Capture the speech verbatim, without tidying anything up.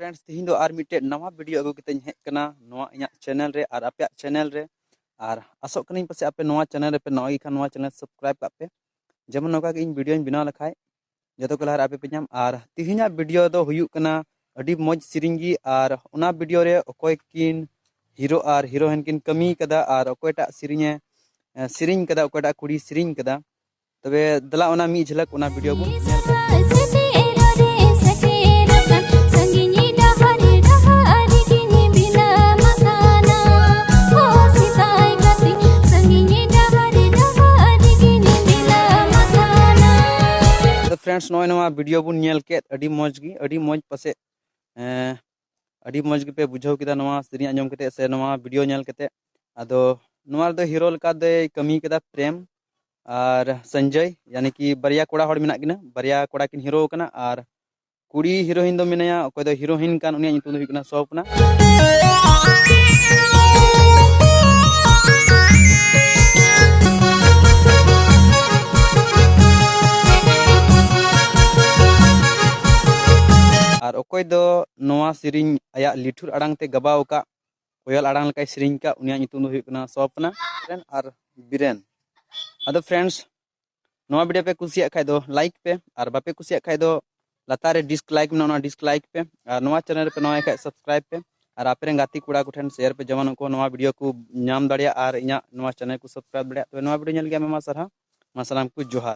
Friends, ᱛᱤᱦᱤᱧ ᱫᱚ ᱟᱨ ᱢᱤᱫᱴᱮᱡ ᱱᱟᱣᱟ video ᱟᱹᱜᱩ ᱠᱟᱛᱮᱧ ᱦᱮᱡ ᱠᱟᱱᱟ ᱱᱚᱣᱟ ᱤᱧᱟᱹᱜ channel ᱨᱮ ᱟᱨ ᱟᱯᱮᱭᱟᱜ channel ᱨᱮ᱾ ᱟᱨ ᱟᱥᱚᱜ ᱠᱟᱹᱱᱟᱹᱧ ᱯᱟᱥᱮ ᱟᱯᱮ ᱱᱚᱣᱟ channel ᱨᱮᱯᱮ ᱱᱟᱣᱟ ᱜᱮ ᱠᱷᱟᱱ ᱱᱚᱣᱟ channel subscribe ᱠᱟᱜ ᱯᱮ, ᱡᱮᱢᱚᱱ ᱱᱚᱝᱠᱟ ᱜᱮ ᱤᱧ videoᱧ ᱵᱮᱱᱟᱣ ᱞᱮᱠᱷᱟᱡ ᱡᱚᱛᱚ ᱠᱚ ᱞᱟᱦᱟᱨᱮ ᱟᱯᱮ ᱯᱮ ᱧᱟᱢ᱾ ᱟᱨ ᱛᱤᱦᱤᱧᱟᱜ video ᱫᱚ ᱦᱩᱭᱩᱜ ᱠᱟᱱᱟ ᱟᱹᱰᱤ ᱢᱚᱡᱽ ᱥᱮᱨᱮᱧ ᱜᱮ, ᱟᱨ ᱚᱱᱟ video ᱨᱮ ᱚᱠᱚᱭ ᱠᱤᱱ hero ᱟᱨ heroine ᱠᱤᱱ ᱠᱟᱹᱢᱤ ᱠᱟᱫᱟ ᱟᱨ ᱚᱠᱚᱭᱴᱟᱜ ᱥᱮᱨᱮᱧᱮ, ᱮ, ᱥᱮᱨᱮᱧ ᱠᱟᱫᱟ, ᱚᱠᱚᱭᱴᱟᱜ ᱠᱩᱲᱤ ᱥᱮᱨᱮᱧ ᱠᱟᱫᱟ᱾ ᱛᱚᱵᱮ ᱫᱮᱞᱟ ᱚᱱᱟ ᱢᱤᱫ ᱡᱷᱞᱟᱠ ᱚᱱᱟ video ᱵᱚᱱ ᱧᱮᱞ ᱠᱟᱜ᱾ ᱛᱚ friends, ᱱᱚᱜᱼᱚᱭ ᱱᱚᱣᱟ video ᱵᱚᱱ ᱧᱮᱞ ᱠᱮᱫ, ᱟᱹᱰᱤ ᱢᱚᱡᱽ ᱜᱮ, ᱟᱹᱰᱤ ᱢᱚᱡᱽ ᱯᱟᱥᱮᱡ, ᱮᱸ, ᱟᱹᱰᱤ ᱢᱚᱡᱽ ᱜᱮᱯᱮ ᱵᱩᱡᱷᱟᱹᱣ ᱠᱮᱫᱟ ᱱᱚᱣᱟ ᱥᱮᱨᱮᱧ ᱟᱸᱡᱚᱢ ᱠᱟᱛᱮ ᱥᱮ ᱱᱚᱣᱟ video ᱧᱮᱞ ᱠᱟᱛᱮ᱾ ᱟᱫᱚ ᱱᱚᱣᱟ ᱨᱮᱫᱚ hero ᱞᱮᱠᱟ ᱫᱚᱭ ᱠᱟᱹᱢᱤ ᱠᱟᱫᱟ ᱯᱨᱮᱢ ᱟᱨ ᱥᱚᱧᱡᱚᱭ, ᱭᱟᱱᱤ ᱠᱤ ᱵᱟᱨᱭᱟ ᱠᱚᱲᱟ ᱦᱚᱲ ᱢᱮᱱᱟᱜ ᱠᱤᱱᱟ, ᱵᱟᱨᱭᱟ ᱠᱚᱲᱟ ᱠᱤᱱ hero ᱠᱟᱱᱟ ᱟᱨ ᱠᱩᱲᱤ heroine ᱫᱚ ᱢᱮᱱᱟᱭᱟ, ᱚᱠᱚᱭ ᱫᱚ heroine ᱠᱟᱱ, ᱩᱱᱤᱭᱟᱜ ᱧᱩᱛᱩᱢ ᱫᱚ ᱦᱩᱭᱩᱜ ᱠᱟᱱᱟ ᱥᱚᱯᱱᱟ᱾ ᱟᱨ ᱚᱠᱚᱭ ᱫᱚ ᱱᱚᱣᱟ ᱥᱮᱨᱮᱧ ᱟᱭᱟᱜ ᱞᱤᱴᱷᱩᱨ ᱟᱲᱟᱝ ᱛᱮ ᱜᱟᱵᱟᱣ ᱟᱠᱟᱫ, ᱠᱚᱭᱚᱞ ᱟᱲᱟᱝ ᱞᱮᱠᱟᱭ ᱥᱮᱨᱮᱧ ᱟᱠᱟᱫ, ᱩᱱᱤᱭᱟᱜ ᱧᱩᱛᱩᱢ ᱫᱚ ᱦᱩᱭᱩᱜ ᱠᱟᱱᱟ ᱥᱚᱯᱱᱟ ᱟᱨ ᱵᱤᱨᱮᱱ᱾ ᱟᱫᱚ friends, ᱱᱚᱣᱟ video ᱯᱮ ᱠᱩᱥᱤᱭᱟᱜ ᱠᱷᱟᱡ ᱫᱚ like ᱯᱮ, ᱟᱨ ᱵᱟᱯᱮ ᱠᱩᱥᱤᱭᱟᱜ ᱠᱷᱟᱡ ᱫᱚ ᱞᱟᱛᱟᱨ ᱨᱮ dislike ᱢᱮᱱᱟᱜᱼᱟ, ᱚᱱᱟ dislike ᱯᱮ᱾ ᱟᱨ ᱱᱚᱣᱟ channel ᱨᱮᱯᱮ ᱱᱟᱣᱟ ᱠᱷᱟᱡ subscribe ᱯᱮ, ᱟᱨ ᱟᱯᱮ ᱨᱮᱱ ᱜᱟᱛᱮ ᱠᱚᱲᱟ ᱠᱚᱴᱷᱮᱱ share ᱯᱮ, ᱡᱮᱢᱚᱱ ᱩᱱᱠᱩ ᱱᱚᱣᱟ video ᱠᱚ ᱧᱟᱢ ᱫᱟᱲᱮᱭᱟᱜᱼᱟ ᱟᱨ ᱤᱧᱟᱹᱜ ᱱᱚᱣᱟ channel ᱠᱚ subscribe ᱫᱟᱲᱮᱭᱟᱜᱼᱟ᱾ ᱛᱚᱵᱮ ᱱᱚᱣᱟ video ᱧᱮᱞ ᱞᱟᱹᱜᱤᱫ ᱟᱭᱢᱟ ᱟᱭᱢᱟ ᱥᱟᱨᱦᱟᱣ, ᱢᱟ ᱥᱟᱱᱟᱢ ᱠᱚ ᱡᱚᱦᱟᱨ᱾